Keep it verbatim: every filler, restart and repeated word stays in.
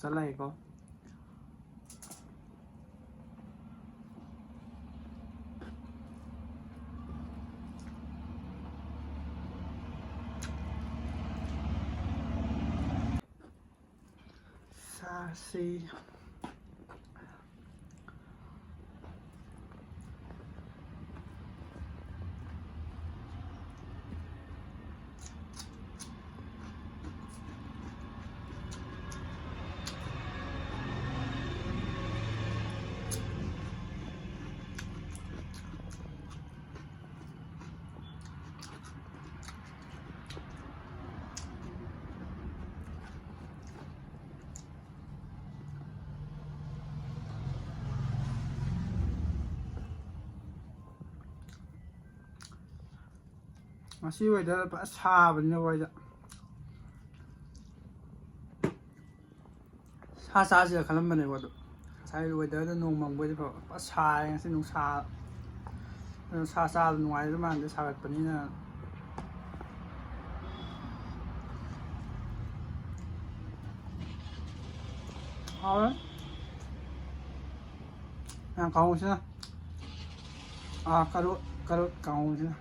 ꯆꯠꯂꯒꯦꯀꯣ꯫ ꯆꯥꯁꯤ꯫ ꯉꯁꯤ weather ꯐꯖ ꯁꯥꯕꯅꯤꯅ ꯑꯩꯈꯣꯏꯗ ꯁꯥ ꯆꯥꯁꯤꯔ ꯈꯜꯂꯝꯕꯅꯦꯕ, ꯑꯗꯣ ꯉꯁꯥꯏ weatherꯗ ꯅꯣꯡ ꯃꯪꯕ ꯑꯣꯏꯗꯤ ꯐꯕ꯫ ꯐꯖ ꯁꯥꯏ ꯉꯁꯤ, ꯅꯨꯡꯁꯥ, ꯑꯗꯨꯅ ꯁꯥ ꯆꯥꯕ ꯅꯨꯡꯉꯥꯏꯗꯧ ꯃꯥꯟꯗꯦ, ꯁꯥꯒꯠꯄꯅꯤꯅ꯫ ꯍꯥꯎꯔꯦ꯫ ꯌꯥꯝ ꯀꯥꯡꯍꯧꯁꯤꯅ꯫ ꯑꯥ, ꯀꯔꯣꯠ, ꯀꯔꯣꯠ ꯀꯥꯡꯍꯧꯁꯤꯅ꯫